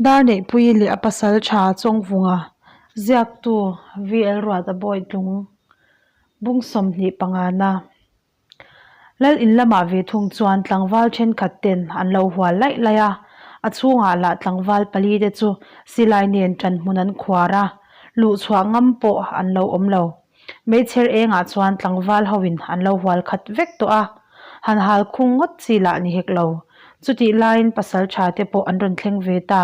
Darneihpuii leh a pasal tha Chawngvunga ziaktu VL Ruata Bawitlung bung 25 na Lal in lamah ve thung chuan tlangval thenkhat ten an lo hual laih laih a, a chhungah lah tlangval pali te chu silai nen ṭan hmun an khuar a, luh chhuah ngam pawh an lo awm lo. Meichher engah chuan tlangval hoin an lo hual khat vek tawh a, han hal khung ngawt chi lah ni hek lo. Chutih laiin pasal tha te pawh an rawn thleng ve ta.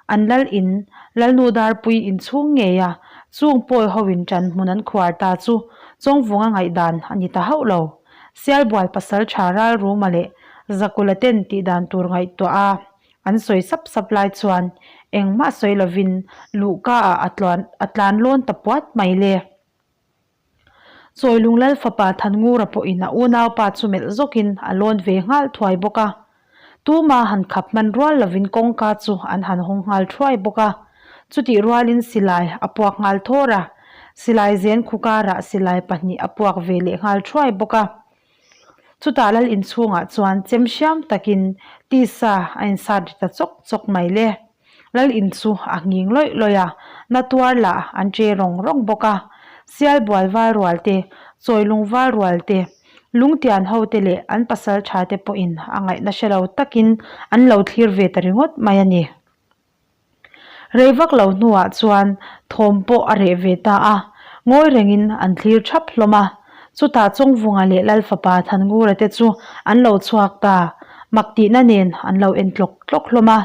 An lal in, Lalnu Darpui inchhung ngei a, chung pawi hoin ṭan hmun an khuar ta chu Chawngvunga ngaihdan a ni ta hauh lo. Sialbual pasal tha Ralruma leh Zakula ten tihdan tur ngaihtuah a An sawi sap sap lai chuan engmah sawi lovin luhka ah a tluan a tlan lawn ta puat mai le. Chawilung Lal fapa Thanngura pawhin a unaupa chu melh zawkin a lawn ve nghal thuai bawk a. Tuma han khap hman rual lovin kawngka chu an han hawng nghal thuai bawk a. Chutih rualin silai a puak nghal thawr a, silai zen khu karah silai pahnih a puak ve leh nghal thuai bawk a. Chutah lal inchhungah chuan chem hriam takin tisa a insat ri ta chawk chawk mai le. Lal in chu a nghing lawih lawih a, na tuar lah an che rawng rawng bawk a. Sial bual val rual te, chawi lung val rual te, lungtian ho te leh an pasal tha te pawhin a ngaihna hre lo takin an lo thlir ve ta ringawt mai a ni. Rei vak lo hnuah chuan thawm pawh a reh ve ta a, ngawi rengin an thlir thap hlawm a. Chutah Chawngvunga leh Lalfapa Thanngura te chu an lo chhuak ta, mak tihna nen an lo en tlawk tlawk hlawm a.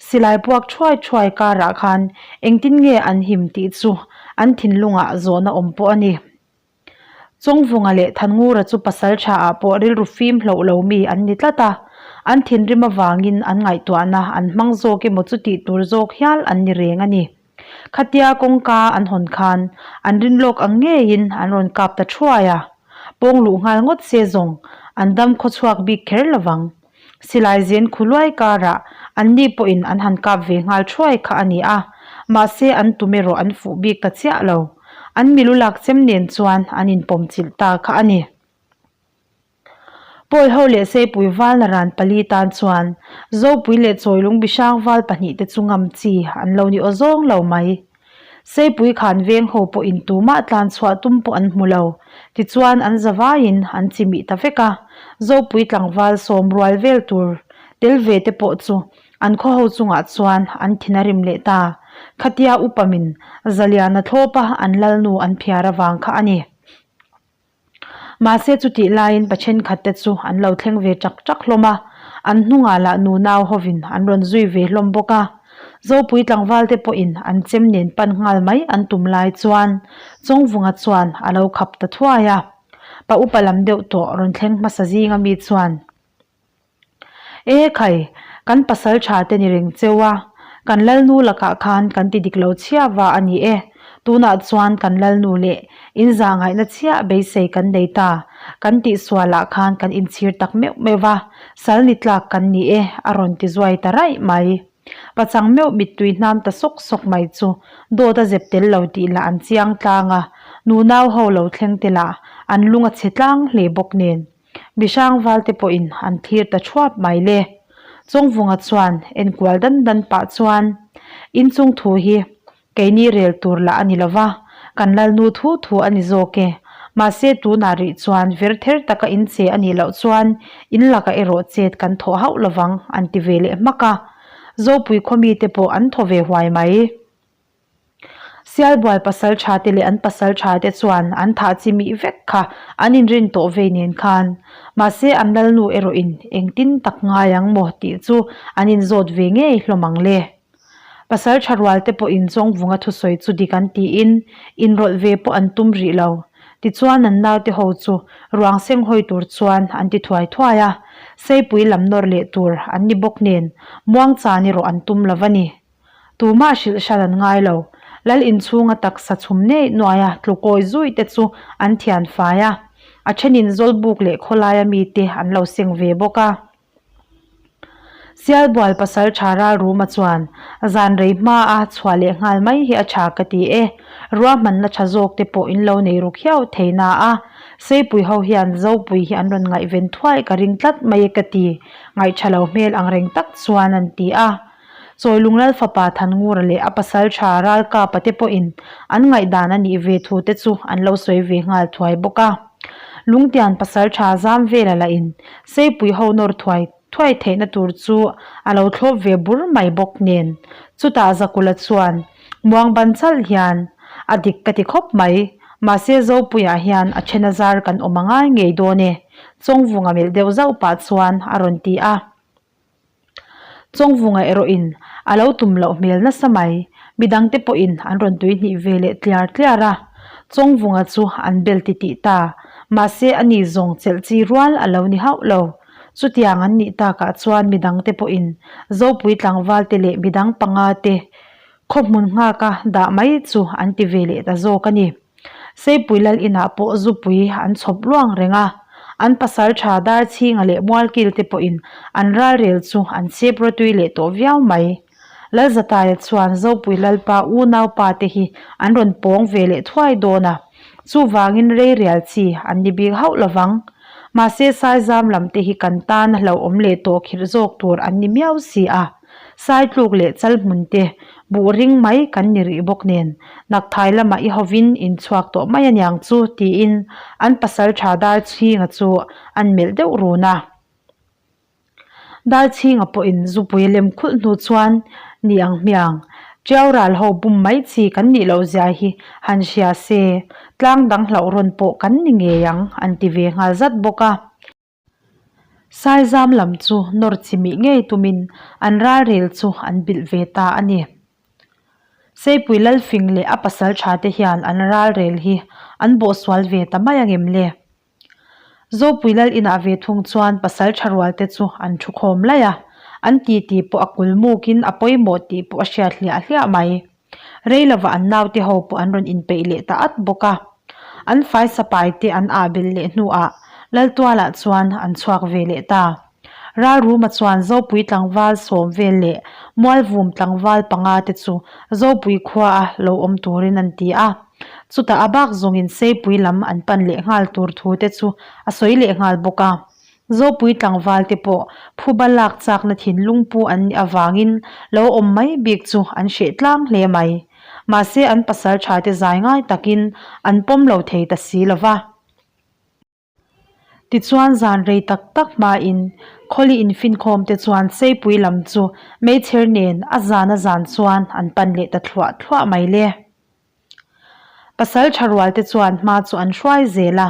Silai puak thuai thuai karah khan engtin nge an him tih chu an thinlungah zawhna awm pawh a ni. Chawngvunga leh Thanngura chu pasal tha ah pawh rilru fim hloh lo mi an ni tlat a, an thinrim avangin an ngaihtuahna an hmang zawk emaw chu tih tur zawk hial an ni reng a ni. Khatia kawngka an hawn khan an rinlawk ang ngeiin an rawn kap ta thuai a, pawng luh nghal ngawt se zawng an dam khawchhuak bik kher lovang. Silai zen khu luai karah anni pawhin an han kap ve nghal thuai kha a ni a, mahse an tum erawh an fuh bik ta chiah lo. An milu lak chem nen chuan an inpawm chilh ta kha a ni. Pawi ho leh Seipui valna ran pali tan chuan Zopui leh Chawilung Bihrang val pahnihte chu ngam chi an lo ni aw zawng lo mai. Seipui khan veng ho pawhin tumah tlan chhuah tum pawh an hmu lo. Tichuan an zavaiin an chimih ta vek a, Zopui tlangval sawm rual vel tur tel ve te pawh chu an khaw ho chungah chuan an thin a rim leh ta. Khatia upamin Zaliana thlawpa an lalnu an phiar avang kha a ni. Mahse chutih laiin pa thenkhatte chu an lo thleng ve chak chak hlawm a, an hnungah lah nunau hovin an rawn zui ve hlawm bawk a. Zopui tlangvalte pawhin an chem nen pan nghal mai an tum lai chuan Chawngvunga chuan a lo khap ta thuai a. Pa upa lam deuh tawh rawn thleng hmasa zinga mi chuan, E khai, kan pasal tha te ni reng cheu a, kan lalnu lakah khan kan ti dik lo chhia va a ni e, tunah chuan kan lalnu leh in zahngaihna chhiah beisei kan nei ta, kan tihsualah khan kan inchhir tak meuh meuh va, sal ni tlak kan ni e a rawn ti zuai ta raih mai. Pachang meuh mittui hnam ta sawk sawk mai chu dawt a zep tel lo tih lah an chiang tlang a, nunau ho lo thleng te lah an lung a chhe tlang hle bawk nen. Mihrang valte pawhin an thlir ta thuap mai le. Chawngvunga chuan enkual dan dan pah chuan, Inchung thu hi keini rel tur lah a ni lo va, kan lalnu thu thu a ni zawk e. Mahse tunah rih chuan ver ther taka in che a nih loh chuan in lakah erawh chet kan thawh hauh lovang an ti ve leh hmak a. Zopui khaw mite pawh an thaw ve huai mai. Sialbual pasal tha te leh an pasal tha te chuan an thah chi mih vek kha an inrin tawh vei nen khan. Mahse an lalnu erawh in engtin tak ngai ang maw tih chu an inzawt ve ngei hlawm ang le. Pasal tha rual te pawh in Chawngvunga thusawi chu dik an tiin inrawlh ve pawh an tum rih lo. Tichuan an naute ho chu ruang seng hawi tur chuan an ti thuai thuai a, Seipui lam nawr leh tur an ni bawk nen muangchan erawh an tum lo va ni. Tumah hrilh hran an ngai lo. Lal inchhunga taksa chhum nei nuaia tlukawi zui te chu an thian fai a. A thenin Zawlbuk leh khawlaia mite an lo seng ve bawk a. Sialbual pasal tha Ralruma chuan, Zan rei hma a chhuah leh nghal mai hi a tha ka ti e. Ruahmanna tha zawk te pawh in lo nei ru khiau thei na a. Seipui ho hian Zopui hi an rawn ngaihven thuai ka ring tlat mai e ka ti. Ngaihtha lo hmel ang reng tak chuan an ti a. Chawilung Lal fapa Thanngura leh a pasalṭha Ralkapa te pawhin an ngaihdan a nih ve thu te chu an lo sawi ve nghal thuai bawk a. Lungtian pasalṭha Zamvela lahin Seipui ho nawr thuai thuai theihna tur chu a lo thlawp ve bur mai bawk nen. Chutah Zakula chuan muang ban chalh hian a dik ka ti khawp mai, mahse Zopuiah hian a then a zar kan awm a ngai ngei dawn e, Chawngvunga melh deuh zauh pah chuan a rawn ti a. Chawngvunga erawhin a lo tum loh hmel nasa mai, midangte pawhin an rawn tui hnih ve leh tliar tliar a, Chawngvunga chu an bel ti tih ta, mahse ani zawng chelh chi rual a lo ni hauh lo. Chutiang an nih takah chuan midangte pawhin Zopui tlangvalte leh midang panga te khawhmun nghaka dah mai chu an ti ve leh ta zawk a ni. Seipui lal inah pawh zupui an chhawp luang reng a, an pasal tha Darchhinga leh Mualkil te pawhin an ralrel chu an chep rawtui leh tawh viau mai. Lalzataia chuan Zopui Lalpa unaupa te hi an rawn pawng ve leh thuai dawn a, chuvangin rei rial chi an ni bik hauh lovang. Mahse Saizam lam te hi kan tan a hlauhawm leh tawh khirh zawk tur an ni miau si a. Saitluk leh Chalhmun te buh ring mai kan ni rih bawk nen, Nakthai lamah i hovin in chhuak tawh mai aniang chu tiin an pasal tha Darchhinga chu an melh deuh run a. Darchhinga pawhin zupui lem khulh hnu chuan ni ang hmiang, Tiau ral ho bum mai chi kan nih loh zia hi han hria se, tlang dang hlauh rawn pawh kan ni ngei ang an ti ve nghal zat bawk a. Saizam lam chu nawr chimih ngei tumin an ralrel chu an bilh ve ta a ni. Seipui Lalfing leh a pasal tha te hian an ralrel hi an bawhsual ve ta mai angem le? Zopui Lal inah ve thung chuan pasal tha rual te chu an thu khawm laih a, an titi pawh a kulmukin a pawimawh tih pawh a hriat hliah hliah mai. Rei lova an naute ho pawh an rawn inpeih leh ta at bawk a. An fai sapai te an ah belh leh hnuah Laltualah chuan an chhuak ve leh ta. Ralruma chuan Zopui tlangval sawm vel leh Mualvum tlangval panga te chu Zopui khua a lo awm turin an ti a. Chutah a bak zawngin Seipui lam an pan leh nghal tur thu te chu a sawi leh nghal bawk a. Zopui tlangval te pawh phuba lak chakna thinlung pu an nih avangin lo awm mai bik chu an hreh tlang hle mai. Mahse an pasal tha te zai ngai takin an pawm lo thei ta si lo va. Tichuan zan rei tak tak hmain khawli infinkhawm te chuan Seipui lam chu meichher nen a zan a zan chuan an pan leh ta thluah thluah mai le. Pasal tha rual te chuan hma chu an hruai zel a,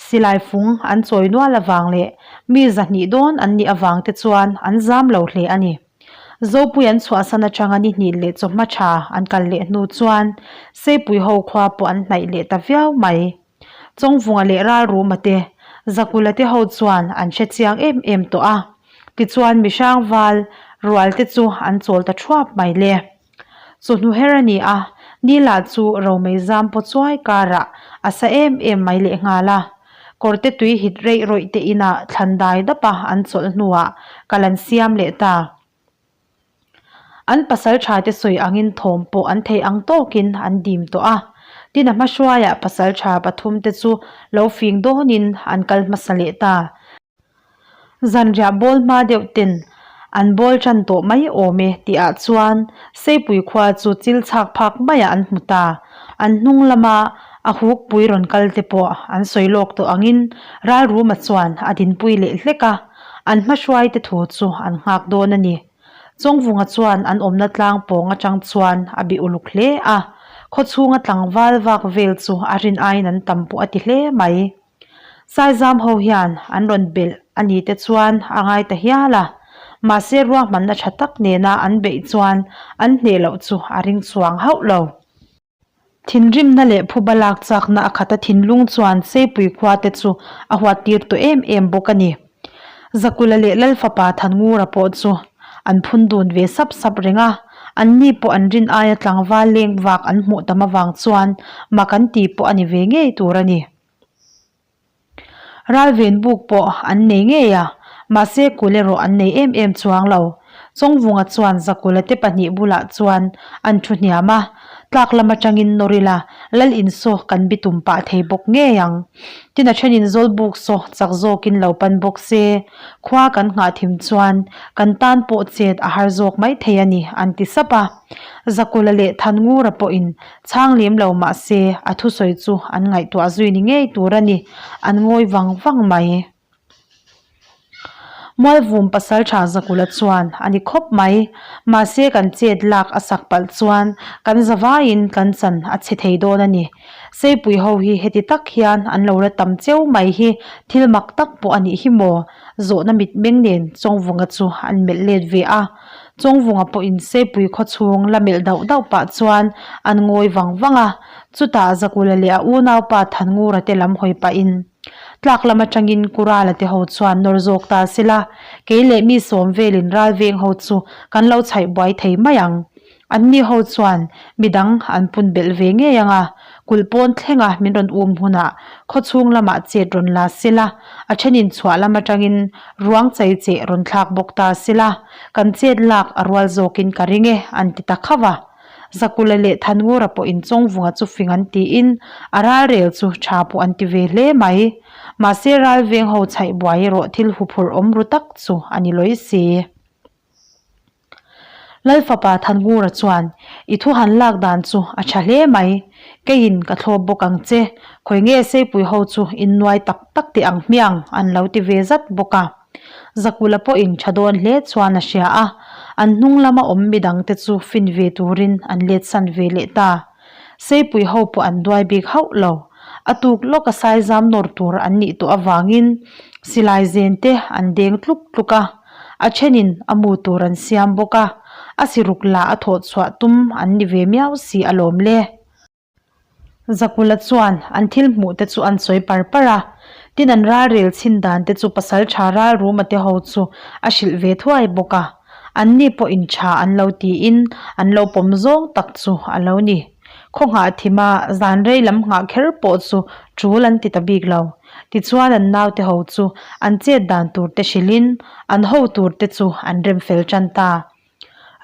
silai fung an chawi nual avang leh mi zahnih dawn an nih avang te chuan an zam lo hle a ni. Zopui an chhuahsan atanga ni hnih leh chawhma tha an kal leh hnu chuan Seipui ho khua pawh an hnaih leh ta viau mai. Chawngvunga leh Ralruma te, Zakula te ho chuan an hre chiang em em tawh a, tichuan mihrang val rual te chu an chawl ta thuap mai le. Chawhnu her a ni a, Nila chu romei zam paw chuai karah a sa em em mai lehnghal a. Kawrte tui hit reih rawih te inah thlan dai dap a an chawlh hnuah kal an siam leh ta. An pasal tha te sawi angin thawm pawh an theih ang tawkin an dim tawh a. Tin a hmahruaiah pasal tha pathum te chu lo fing dawnin an kal hmasa leh ta. Zanriah bawl hma deuh ten an bawl tan tawh mai awm e tih ah chuan Seipui khua chu chil chhak phak maiah an hmu ta. An hnung lama a huk pui rawn kal te pawh an sawi lawk tawh angin Ralruma chuan a dinpui leh hlek a, an hmahruai te thu chu an nghak dawn a ni. Chawngvunga chuan an awmna tlang pawng atang chuan a bih uluk hle a, khawchhunga tlangval vak vel chu a rin aiin an tam pawh a ti hle mai. Saizam ho hian an rawn belh a ni te chuan a ngai ta hial a, mahse ruahmanna tha tak nena an beih chuan an hneh loh chu a ring chuang hauh lo. Thinrimna leh phuba lak chakna a khat a thinlung chuan Seipui khua te chu a huat tir tawh em em bawk a ni. Zakula leh Lalfapa Thanngura pawh chu an phun dun ve sap sap reng a, anni pawh an rin aia tlangval leng vak an hmuh tam avang chuan mak an ti pawh a ni ve ngei tur a ni. Ralven buk pawh an nei ngei a, mahse kul erawh an nei em em chuang lo. Chawngvunga chuan Zakula te pahnih bulah chuan an thu hniam a. Tlak lam atangin nawr ila, lal in saw kan bitum pah thei bawk ngei ang. Tin a thenin zawlbuk saw chak zawkin lo pan bawk se, khua kan nghah thim chuan kan tan pawh chet a har zawk mai thei a ni, an ti sap a. Zakula leh Thanngura pawhin chhang lem lo mah se a thusawi chu an ngaihtuah zui ni ngei tur a ni, an ngawi vang vang mai. Mualvum pasaltha Zakula chuan a ni khawp mai. Mahse kan chet lak a sak palh chuan kan zavaiin kan chan a chhe thei dawn a ni. Seipui ho hi heti tak hian an lo la tam cheu mai hi thil mak tak pawh a nih hi maw? Zawhna mitmeng nen Chawngvunga chu an melh let ve a. Chawngvunga pawhin Seipui khawchhung la melh dauh dauh pah chuan an ngawi vang vang a. Chutah Zakula leh a unaupa Thanngura te lam hawi pahin. Tlak lam atangin Kurala te ho chuan nawr zawk ta sela, kei leh mi sawm velin ral veng ho chu kan lo chhaih buai thei mai ang. Anni ho chuan midang an pun belh ve ngei ang a, kulh pawn thlenga min rawn um hunah khawchhung lamah chet rawn la sela, a thenin chhuah lam atangin ruang chei cheh rawn thlak bawk ta sela, kan chet lak a rual zawkin ka ring e, an ti ta khauh a. Zakula leh Thanngura pawh in Chawngvunga chu fing an tiin a ralrel chu tha pawh an ti ve hle mai. Mahse ralveng ho chhaih buai erawh thil huphurh awm ru tak chu a ni lawi si. Lalfapa Thanngura chuan, I thu han lak dan chu a tha hle mai. Keiin ka thlawp bawk ang che. Khawi nge Seipui ho chu innuai tak tak teh ang hmiang an lo ti ve zat bawk a. Zakula pawhin tha dawn hle chuan a hria a, an hnung lama awm midangte chu fin ve turin an let san ve leh ta. Seipui ho pawh an duai bik hauh lo. A tuk lawka saizam nawr tur an nih tawh avangin silai zen te an deng tluk tluk a, a thenin a mu tur an siam bawk a, a siruk lah a thawh chhuah tum an ni ve miau si alawm le. Zakula chuan an thil hmuh te chu an sawi par par a, tin an ralrel chhin dan te chu pasal tha ralruma te ho chu a hrilh ve thuai bawk a, an ni pawh in tha an lo tiin an lo pawm zawng tak chu a lo ni. Khaw nghah thima zan rei lam nghah kher pawh chu tul an ti ta bik lo. Tichuan an naute ho chu an chet dan tur te hrilhin an ho tur te chu an rem fel tan ta.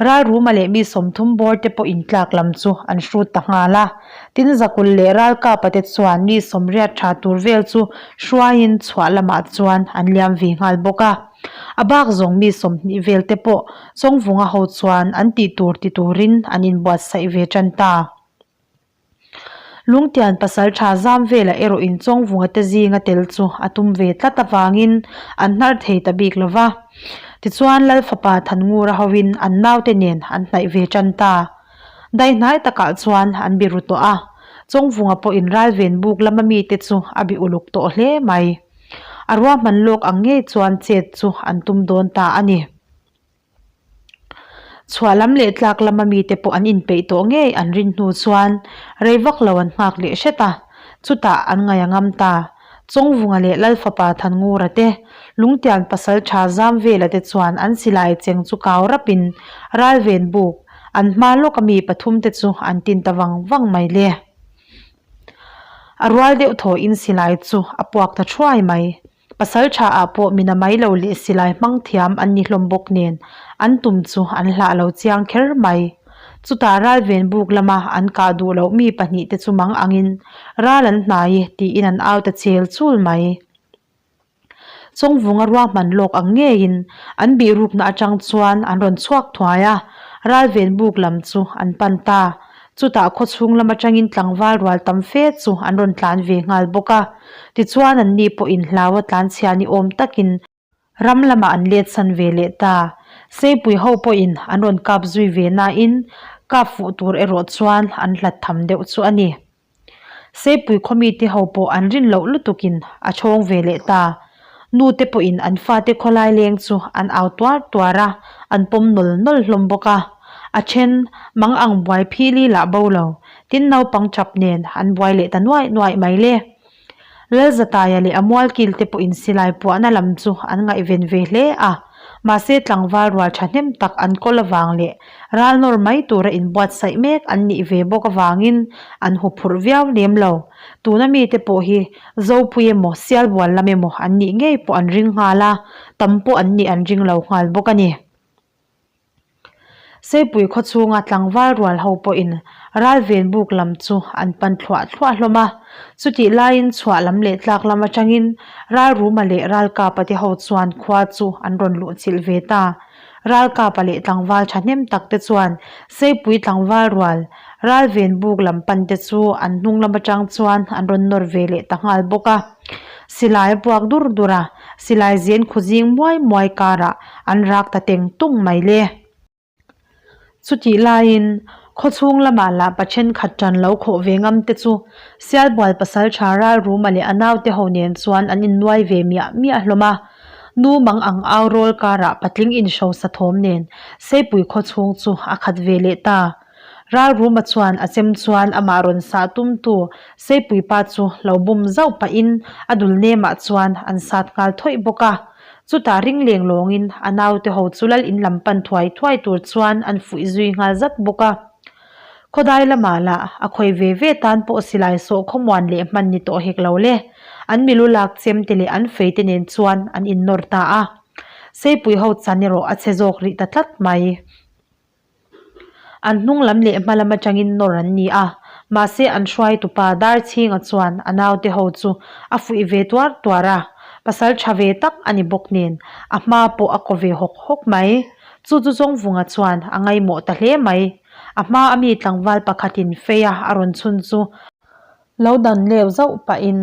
Ralruma leh mi 30 bawr te pawh intlak lam chu an hrut ta nghal a. Tin Zakul leh Ralkapa te chuan mi 80 tha tur vel chu hruaiin chhuah lamah chuan an liam ve nghal bawk a. A bak zawng mi 20 vel te pawh Chawngvunga ho chuan an tih tur ti turin an inbuatsaih ve tan ta. Lungtian pasal tha zam velah erawh in Chawngvunga te zinga tel chu a tum ve tlat avangin an hnar thei ta bik lo va. Tichuan Lal fapa Thanngura hoin an naute nen an hnaih ve tan ta. Daihnai takah chuan an bi ru tawh a, Chawngvunga pawhin ralven buk lama mite chu a bi uluk tawh hle mai. A ruahman lawk ang ngei chuan chet chu an tum dawn ta a ni. Chhuah lam leh tlak lama mite pawh an inpeih tawh ngei an rin hnu chuan rei vak lo an nghak leh hret a, chutah an ngaih a ngam ta. Chawngvunga leh Lalfapa Thanngura te, Lungtian pasal tha Zamvela te chuan an silai cheng chu kau rapin ralven buk an hma lawka mi pathumte chu an tin ta vang vang mai le. A rual deuh thawhin silai chu a puak ta thuai mai. Pasal tha ah pawh mina mai lo leh silai hmang thiam an ni hlawm bawk nen an tum chu an hlah lo chiang kher mai. Chutah ralven buk lama an kah duh loh mi pahnihte chu mang angin ral an hnai e tiin an au ta chel chul mai. Chawngvunga ruahman lawk ang ngeiin an bihrukna atang chuan an rawn chhuak thuai a, ralven buk lam chu an pan ta. Chutah khawchhung lam atangin tlangval rual tam fe chu an rawn tlan ve nghal bawk a. Tichuan an ni pawhin hlau a tlan chhia ni awm takin ram lamah an let san ve leh ta. Seipui ho pawhin an rawn kap zui ve nain kap fuh tur erawh chuan an hlat tham deuh chu a ni. Seipui khawmite ho pawh an rin loh lutukin a chhawng ve leh ta. Nu te pawhin an fate khawlai leng chu an au tuar tuar a, an pawm nawl nawl hlawm bawk a. A then, mang ang buai phili lah bo lo, tin naupang chap nen an buai leh ta nuaih nuaih mai le. Lalzataia leh a mualkil te pawhin silai puahna lam chu an ngaihven ve hle a, mahse tlangval rual thahnem tak an kawl avang leh ral nawr mai tura inbuatsaih mek an nih ve bawk avangin an huphurh viau lem lo. Tuna mite pawh hi Zopui emaw Sialbual lam emaw an nih ngei pawh an ring nghal a, tam pawh an nih an ring lo nghal bawk a ni. Seipui khawchhunga tlangval rual ho pawhin ralven buk lam chu an pan thluah thluah hlawm a. Chutih laiin chhuah lam leh tlak lam atangin Ralruma leh Ralkapa te ho chuan khua chu an rawn luhchilh ve ta. Ralkapa leh tlangval thahnem tak te chuan Seipui tlangval rual ralven buk lam pan te chu an hnung lam atang chuan an rawn nawr ve leh ta nghal bawk a. Silai a puak dur dur a, silai zen khuzing muai muai karah an rak ta teng tung mai le. Chutih laiin khawchhung lamah lah pa thenkhat tan lo khawh ve ngam te chu Sialbual pasaltha Ralruma leh a naute ho nen chuan an innuai ve miah miah hlawm a. Nu mang ang au rawl karah patling inhrosa thawm nen Seipui khawchhung chu a khat ve leh ta. Ralruma chuan a chem chuan amah rawn sah tumtu Seipui pa chu lo bum zauh pahin a dul nemah chuan an sat nghal thawih bawk a. Chutah ring leng lawngin a naute ho chu lal in lam pan thuai thuai tur chuan an fuih zui nghal zat bawk a. Khawdai lamah lah a khawi ve ve tan pawh silai sawh khawmuan leh hman ni tawh hek lo le. An milu lak chem te leh an fei te nen chuan an innawr ta a. Seipui ho chan erawh a chhe zawk rih ta tlat mai. An hnung lam leh hma lam atangin nawr an ni a, mahse an hruaitupa Darchhinga chuan a naute ho chu a fuih ve tuar tuar a, pasal tha ve tak a ni bawk nen a hma pawh a kaw ve hawk hawk mai. Chu chu Zawngvunga chuan a ngaimawh ta hle mai. A hma a mi tlangval pakhatin feia a rawn chhun chu lo dan leu zauh pahin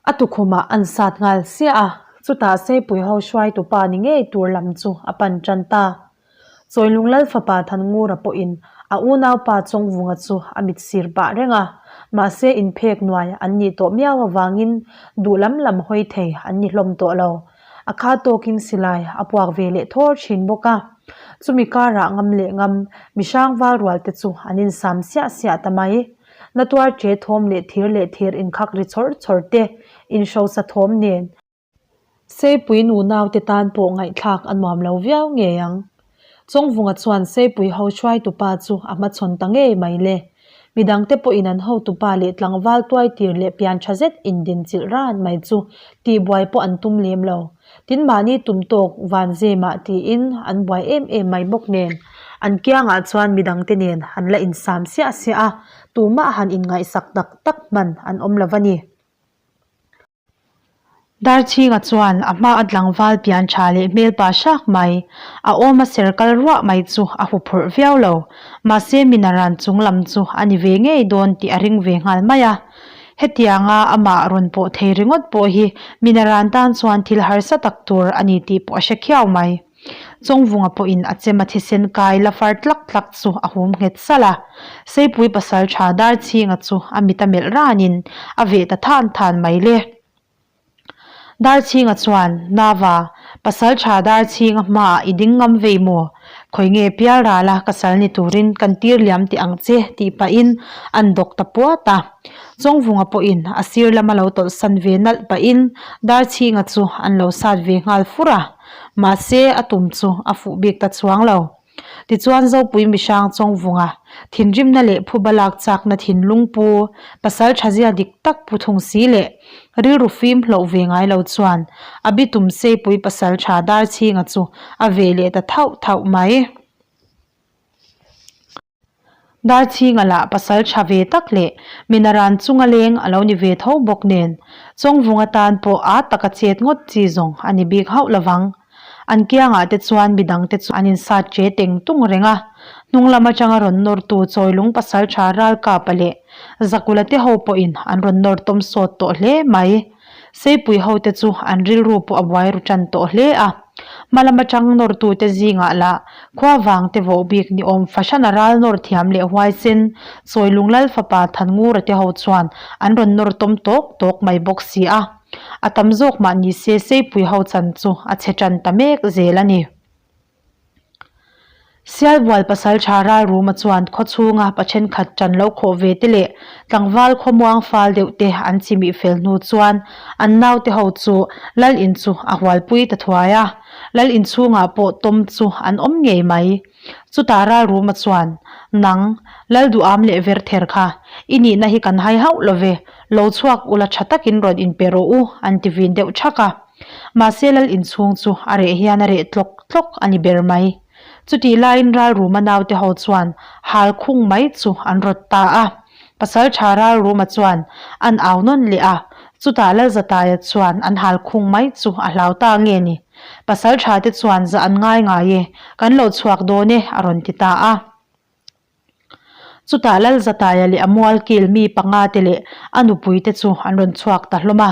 A tukhumah an sat nghal siah a, chutah Seipui ho hruaitupa ni ngei tur lam chu a pan tan ta. Chawilung Lal fapa Thanngura pawhin a unaupa Chawngvunga chu a mit sir pah reng a, mahse inphek nuai an nih tawh miau avangin duh lam lam hawi thei an ni hlawm tawh lo. A kha tawkin silai a puak ve leh thawr thin bawk a, chumi karah ngam leh ngam mihrang val rual te chu an insam siah siah ta mai. Na tuar che thawm leh thir leh thir inkhak ri chawr chawr te, inhrosa thawm nen. Seipui nu naute tan pawh ngaihthlak a nuam lo viau ngei ang. Chawngvunga chuan Seipui ho hruaitupa chu a hmachhawn ta ngei mai le. Midangte pawhin an hotupa leh tlangval tuaitir leh pian tha zet indinchilh ran mai chu tihbuai pawh an tum lem lo. Tin mahni tum tawk van zemah tiin an buai em em mai bawk nen an kiangah chuan midangte nen an la insam siah siah a, tumah han inngaihsak tak tak hman an awm lo a ni. Darchhinga chuan a hma a tlangval pian tha leh hmel pa hrak mai, a awm a ser kal ruah mai chu a huphurh viau lo, mahse minaran chung lam chu a ni ve ngei dawn tih a ring ve nghal mai a. Hetianga amah rawn pawh thei ringawt pawh hi Minaran tan chuan thil harsa tak tur a ni tih pawh a hre khiau mai. Chawngvunga pawhin a chem a thisen kai la far tlak tlak chu a hum nghet salh a. Seipui pasal tha Darchhinga chu a mit a melh ranin a veh ta than than mai le. Darchhinga chuan, Nava, pasal tha Darchhinga hmaah i ding ngam vei maw? Khawi nge pial rala ka sal ni turin kan tir liam teh ang che tih pahin an dawk ta puat a. Chawngvunga pawhin a sir lama lo tawlhsan ve nalh pahin Darchhinga chu an lo sat ve nghal fur a. Mahse, a tum chu a fuh bik ta chuang lo. Tichuan Zopui mihrang Chawngvunga, thinrimna leh phuba lak chakna thinlung pu, pasal thazia dik tak pu thung si leh rilru fim hloh ve ngai lo chuan a bitum Seipui pasal tha Darchhinga chu a ve leh ta thauh thauh mai. Darchhinga lah pasal tha ve tak leh minaran chunga leng a lo ni ve tho bawk nen Chawngvunga tan pawh a taka chet ngawt chi zawng a ni bik hauh lovang. An kiangah te chuan midang te chu an insat che teng tung reng a, hnung lam atanga rawn nawrtu Chawilung pasal tha Ralkapa leh Zakula te ho pawhin an rawn nawr tawm sawt tawh hle mai. Seipui ho te chu an rilru pawh a buai ru tan tawh hle a. Hma lam atang nawrtu te zingah lah khua vang te vawh bik ni awm fahran a ral nawr thiam leh huaisen Chawilung Lal fapa Thanngura te ho chuan an rawn nawr tawm tawk tawk mai bawk si a. A tam zawk mah ni se Seipui ho chan chu a chhe tan ta mek zel a ni. Sialbual pasaltha Ralruma chuan khawchhunga pa thenkhat tan lo khawh ve te leh tlangval khawmuang fal deuh te an chimih fel hnu chuan an naute ho chu Lal in chu a hualpui ta thuai a, Lal in chhungah pawh tawm chu an awm ngei mai. Chutah Ralruma chuan, Nang, Lal duham leh verther kha, i nihna hi kan hai hauh lo ve, lo chhuak ula tha takin rawn inpe rawh u, an ti vin deuh thak a. Mahse lal inchhung chu a reh hian a reh tlawk tlawk a ni ber mai. Chutih laiin Ralruma naute ho chuan hal khung mai chu an rawt ta a. Pasalṭha Ralruma chuan an au nawn leh a, chutah Lalzataia chuan an hal khung mai chu a hlau ta nge ni? Pasalṭha te chuan zah an ngai ngai e, kan lo chhuak dawn e a rawn ti ta a. Chutah Lalzataia leh a mualkil mi panga te leh a nupui te chu an rawn chhuak ta hlawm a.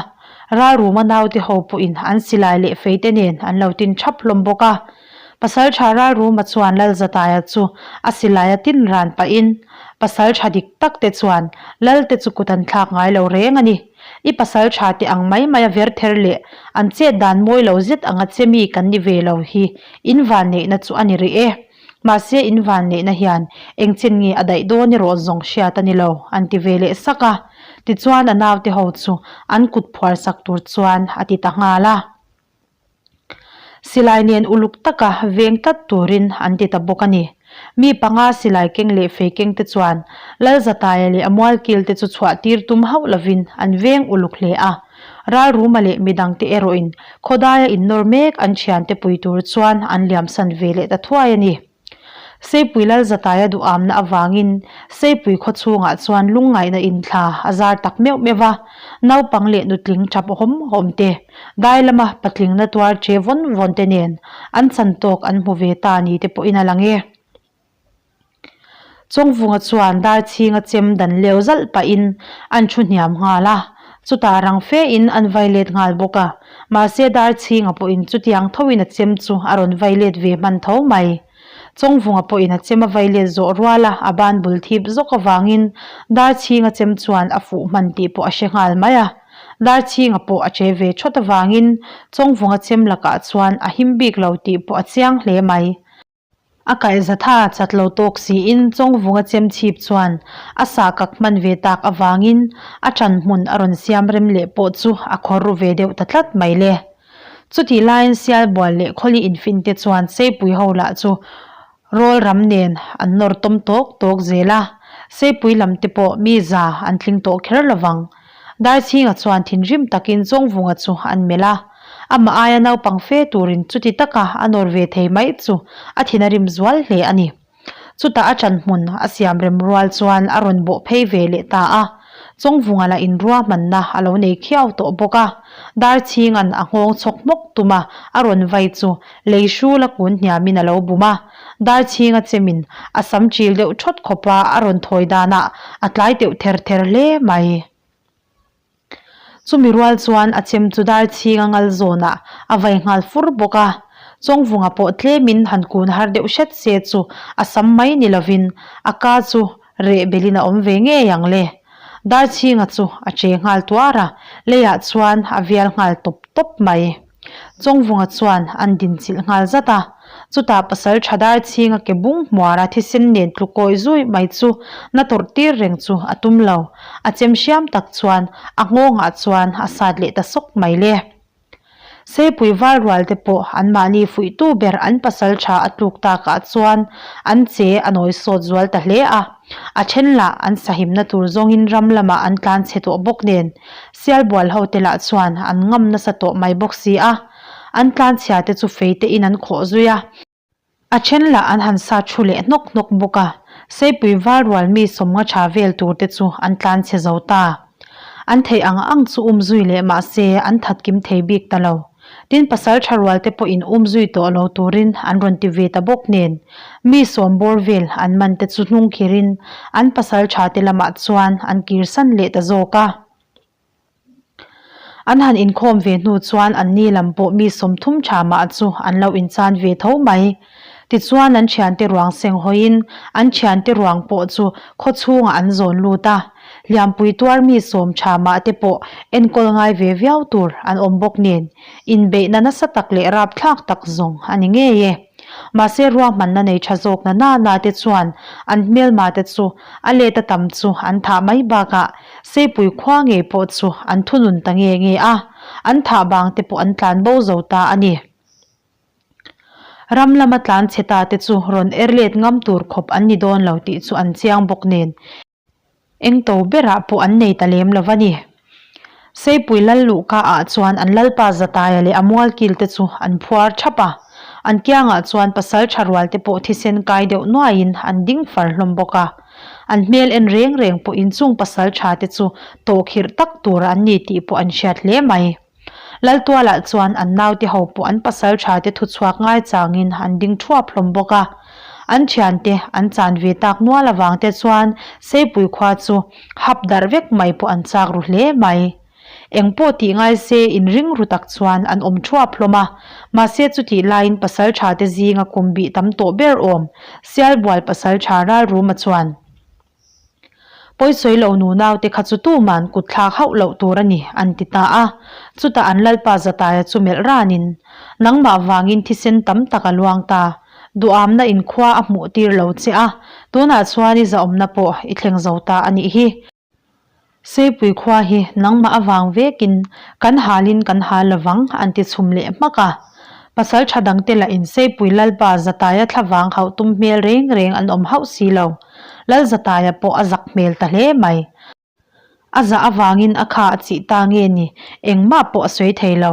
Ralruma naute ho pawhin an silai leh fei te nen an lo tin thap hlawm bawk a. Pasaltha Ralruma chuan Lalzataia chu a silai a tin ran pahin, Pasaltha dik tak te chuan Lal te chu kut an thlak ngai lo reng a ni. I pasaltha te ang mai mai a ver ther leh an chet dan mawi lo zet anga che mi kan ni ve lo hi in vanneihna chu a ni rih e. Mahse in vanneihna hian eng chen nge a daih dawn erawh zawng hriat a ni lo, an ti ve leh sak a. Tichuan a naute ho chu an kut phuar sak tur chuan a ti ta nghal a. Silai nen uluk taka veng tlat turin an ti ta bawk a ni. Mi panga silai keng leh fei keng te chuan Lalzataia leh a mualkil te chu chhuah tir tum hauh lovin an veng uluk hle a. Ralruma leh midangte erawhin khawdaia innawr mek an thiante pui tur chuan an liamsan ve leh ta thuai a ni. Seipui Lalzataia duhamna avangin Seipui khaw chhungah chuan lungngaihna inthla a zar tak meuh meuh va, naupang leh nutling tap hawm hawm te, dai lama patling na tuar che vawn vawn te nen an chan tawk an hmu ve ta ni te pawhin a lang e. Chawngvunga chuan Darchhinga chem dan leu zalh pahin an thu hniam nghal a, chutah rang fe in an vai let nghal bawk a, mahse Darchhinga pawhin chutiang thoin a chem chu a rawn vai let ve hman tho mai. Chawngvunga pawhin a chem a vai let zawh rual a, a ban bul thip zawk avangin Darchhinga chem chuan a fuh hman tih pawh a hre nghal mai a, Darchhinga pawh a che ve thawt avangin Chawngvunga chem lakah chuan a him bik lo tih pawh a chiang hle mai. A kaihzatha chat lo tawk siin Chawngvunga chem chhip chuan a sah kak hman ve tak avangin a ṭan hmun a rawn siam rem leh pawh chu a khawr ru ve deuh ta tlat mai le. Chutih laiin Sialbual leh Khawli infin te chuan Seipui ho lah chu rawl ram nen an nawr tawm tawk tawk zel a, Seipui lam te pawh mi za an tling tawh kher lovang. Darchhinga chuan thinrim takin Chawngvunga chu an melh a, amah aia naupang fe turin chuti taka a nawr ve thei mai chu a thin a rim zual hle a ni. Chutah a ṭan hmun a siam rem rual chuan a rawn bawh phei ve leh ta a, Chawngvunga lah inruahmanna a lo nei khiau tawh bawk a, Darchhinga'n a nghawng chhawk hmawk tum a a rawn vai chu lei hrul a kun hniamin a lo bum a, Darchhinga chemin a sam ṭil deuh ṭhawt khawpa a rawn thawi danah a tlai teuh ther ther hle mai. Chumi rual chuan a chem chu Darchhinga ngal zawnah a vai nghal fur bawk a, Chawngvunga pawh tlemin han kun har deuh hret se chu a sam mai ni lovin a ka chu reh belin a awm ve ngei ang le. Darchhinga chu a che nghal tuar a, leiah chuan a vial nghal tawp tawp mai. Chawngvunga chuan an dinchilh nghal zat a, chutah pasal tha dar chhinga ke bung hmuara thisen nen tlu kawi zui mai chu na tawrh tir reng chu a tum lo, a chem hriam tak chuan a nghawngah chuan a sat leh ta sawk mai le. Seipui val rual te pawh anmahni fuihtu ber an pasal tha a tluk takah chuan an che a nawi sawt zual ta hle a, a then lah an sahimna tur zawngin ram lamah an tlan chhe tawh bawk nen Sialbual ho te lah chuan an ngam nasa tawh mai bawk si a, an tlanchhia te chu fei te in an khawh zui a, a then lah an han sa thu leh hnawk hnawk bawk a, Seipui val rual mi sawmnga tha vel tur te chu an tlanchhe zo ta. An theih ang ang chu um zui leh mah se an that kim thei bik ta lo. Tin pasal tha rual te pawh in um zui tawh lo turin an rawn ti ve ta bawk nen, mi sawm bawr vel an man te chu hnung khir in an pasal tha te lamah chuan an kir san leh ta zawk a. An han inkhawm ve hnu chuan anni lam pawh mi 30 tha mah chu an lo inchan ve tho mai. Tichuan an thiante ruang seng hawiin an thiante ruang pawh chu khaw chhungah an zawn lut a. Hliampui tuar mi sawm tha mah te pawh enkawl ngai ve viau tur an awm bawk nen inbeihna nasa tak leh rapthlak tak zawng a ni ngei e. Mahse ruahmanna nei tha zawk na na na te chuan an hmelma te chu a let a tam chu an thah mai bakah Seipui khua ngei pawh chu an thunun ta nge nge a, an thah bang te pawh an tlan bo zo ta a ni. Ram lama tlan chhe ta te chu rawn er let ngam tur khawp an ni dawn lo tih chu an chiang bawk nen. Eng to berah pawh an nei ta lem lo va ni. Seipui lal luhka ah chuan an lalpa Zataia leh a mualkil te chu an phuar thap a. An kiangah chuan pasalṭha rual te pawh thisen kai deuh nuaiin an ding far hlawm bawk a. An hmel en reng reng pawhin chung pasalṭha te chu tawhkhirh tak tur an ni tih pawh an hriat hle mai. Laltualah chuan an naute ho pawh an pasalṭha te thuchhuak ngaichangin an ding ṭhuap hlawm bawk a. An ṭhiante an chan ve tak nual avang te chuan Seipui khua chu hap darh vek mai pawh an chak ru hle mai. Eng pawh tih ngai se inring ru tak chuan an awm ṭhuap hlawm a, mahse chutih laiin pasalṭha te zinga kum bih tam tawh ber awm Sialbual pasalṭha Ralruma chuan Pawisawi lo nunau te kha chu tuman kut thlak hauh loh tur a ni an ti ta a, chutah an Lalpa Zataia chu melh ranin Nangmah vangin thisen tam tak a luang ta, duhamna inkhua a hmuh tir lo che a, tunah chuan i zahawmna pawh i thleng zo ta a nih hi. Seipui khua hi nangmah avang vekin kan halin kan hal lovang an ti chhum leh hmak a. Pasal tha dangte lahin Seipui Lalpa Zataia thlavang hauh tum hmel reng reng an awm hauh si lo. Lal Zataia pawh a zak hmel ta hle mai. A zah avangin a kha a chih ta nge ni engmah pawh a sawi thei lo.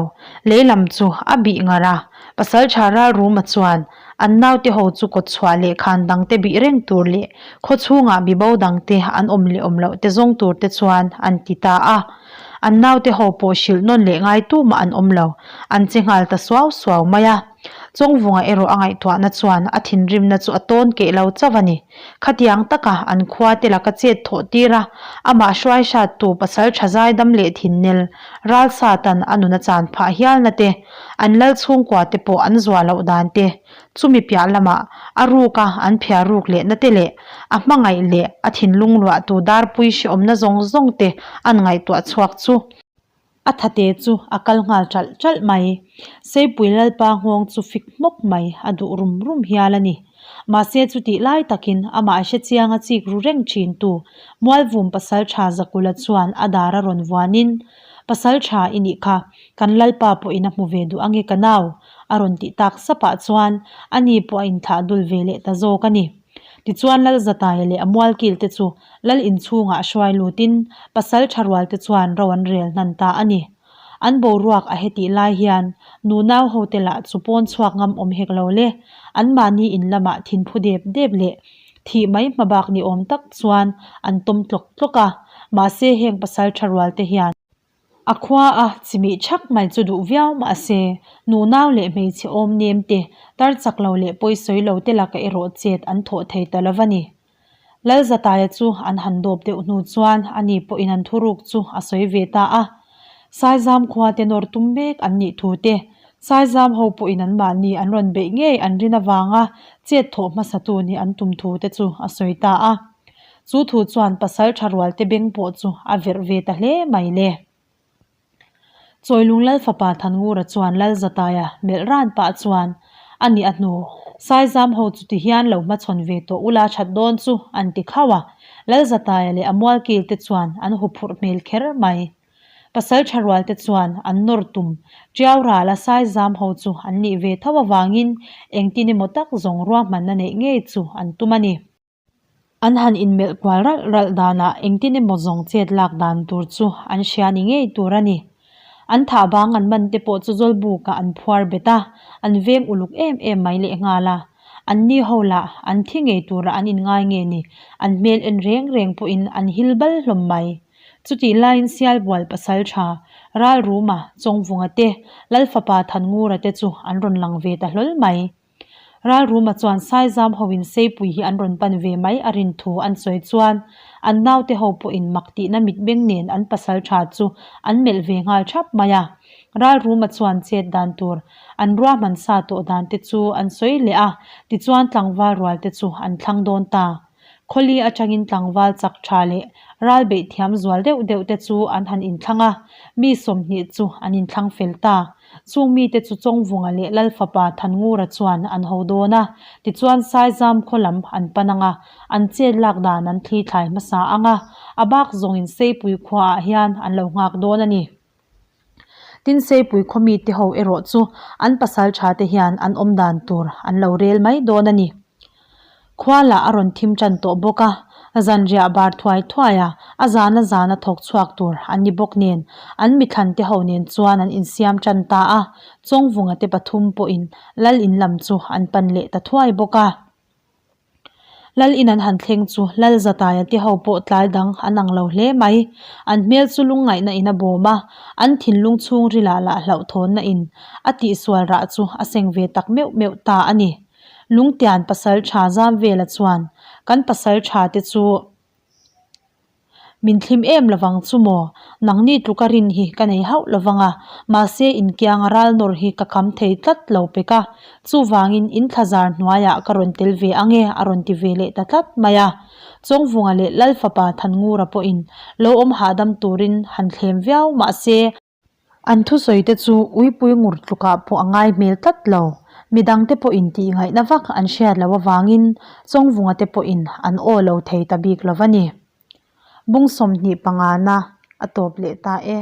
Lei lam chu a bih ngar a. Pasal tha Ralruma chuan An naute ho chu kawtchhuah leh khan dangte bih reng tur leh khaw chhungah bibo dangte an awm leh awm loh te zawng tur te chuan an ti ta a. An naute ho pawh hrilh nawn leh ngai tumah an awm lo, an che nghal ta suau suau mai a. Chawngvunga erawh a ngaihtuahna chuan a thinrimna chu a tawn keh lo chauh a ni. Khatiang taka an khua te laka chet thawh tir a, amah hruai hrattu pasal tha zaidam leh thinnel Ralsatan a nun a chan phah hialna te, an lal chhungkua te pawh an zuah loh dan te, chumi piah lamah a ruka an phiar ruk lehna te leh a hmangaih leh a thinlung luahtu darpui hrehawmna zawng zawng te an ngaihtuah chhuak chu a thate chu a kal nghal ṭalh ṭalh mai. Seipui Lalpa nghawng chu fik hmawk mai a duh rum rum hial a ni. Mahse chutih lai takin amah hre chianga chik ru reng ṭhintu Mualvum Pasalṭha Zakula chuan a dar a rawn vuanin, Pasalṭha i nih kha, kan Lalpa pawhin a hmu ve duh ange ka nau, a rawn tih tak sapah chuan ani pawh a inthlah dul ve leh ta zawk a ni. Tichuan Lalzataia leh a mualkil te chu Lal inchhungah hruai lutin Pasalṭha rual te chuan ro an rel hnan ta a ni. An boruak a hetih lai hian nunau hote lah chu pawn chhuak ngam awm hek lo le. Anmahni in lamah thinphu dep dep leh thih mai hmabak ni awm tak chuan an tawm tlawk tlawk a, mahse heng pasal tha rual te hian a khua a chimih thak mai chu duh viau mahse nunau leh hmeichhe awm nem te tar chak lo leh pawisawi lo te laka erawh chet an thawh thei ta lo va ni. Lalzataia chu an han dawp deuh hnu chuan ani pawhin an thuruk chu a sawi ve ta a. Saizam khua te nawr tum mek an nih thu te, Saizam ho pawhin anmahni an rawn beih ngei an rin avanga chet thawh hmasatu nih an tum thu te chu a sawi ta a. Chu thu chuan pasal tha rual te beng pawh chu a verh ve ta hle mai le. Chawilung Lal fapa Thanngura chuan Lalzataia melh ran pah chuan a nih a hnu, Saizam ho chu ti hian lo hmachhawn ve tawh ula that dawn chu an ti khauh a, Lalzataia leh a mualkil te chuan an huphurh hmel kher mai. Pasal tha rual te chuan an nawr tum Tiau rala Saizam ho chu an nih ve tho avangin engtin emaw tak zawng ruahmanna neih ngei chu an tum a ni. An han inmelh kual ralh ralh danah engtin emaw zawng chet lak dan tur chu an hria ni ngei tur a ni. An thah bang an man te pawh chu Zawlbukah an phuar bet a, an veng uluk em em mai lehnghal a. An ni ho lah an thi ngei turah an inngai nge ni, an hmel en reng reng pawhin an hil bal hlawm mai. Chutih laiin Sialbual pasal tha, Ralruma, Chawngvunga te, Lalfapa Thanngura te chu an rawn lang ve ta hlawl mai. Ralruma chuan Saizam hoin Seipui hi an rawn pan ve mai a rin thu an sawi chuan an naute ho pawhin mak tihna mitmeng nen an pasal tha chu an melh ve nghal thap mai a. Ralruma chuan chet dan tur an ruahman sa tawh dan te chu an sawi leh a, tichuan tlangval rual te chu an thlang dawn ta. Khawli atangin tlangval chak tha leh ral beih thiam zual deuh deuh te chu an han inthlang a, mi 20 chu an inthlang fel ta. Chung mite chu Chawngvunga leh Lalfapa Thanngura chuan an ho dawn a, tichuan Saizam khaw lam an pan ang a, an chet lak dan an thli thlai hmasa ang a, a bak zawngin Seipui khuaah hian an lo nghak dawn a ni. Tin Seipui khaw mite ho erawh chu an pasal tha te hian an awm dan tur an lo rel mai dawn a ni. Khua lah a rawn thim tan tawh bawk a, Zanriah bar thuai thuai a, a zana zana thawk chhuak tur an ni bawk nen, an mithlan te ho nen chuan an insiam tan ta a, Chawngvunga te pathum pawhin Lal in lam chu an pan leh ta thuai bawk a. Lal in an han thleng chu Lal Zataia te ho pawh tlai dang an ang lo hle mai. An hmel chu lungngaihna in a bawm a, an thinlung chhungrilah lah hlauhthawnna in a tihsual rah chu a seng ve tak meuh meuh ta a ni. Lungtian pasal tha zam vela chuan kan pasal tha te chu min thlim em lovang chu maw? Nangni tluka rin hi ka nei hauh lovang a, mahse inkianga ral nawr hi ka kham thei tlat lo pek a, chuvangin in thlazar hnuaiah ka rawn tel ve ang e a rawn ti ve leh ta tlat mai a. Chawngvunga leh Lalfapa Thanngura pawhin lo awm hahdam turin han thlem viau mahse, An thusawi te chu uipui ngur tlukah pawh a ngai hmel tlat lo. Midangte pawhin tih ngaihna vak an hriat loh avangin Chawngvunga te pawhin an aw lo thei ta bik lo va ni. Bung 25 na a tawp leh ta e.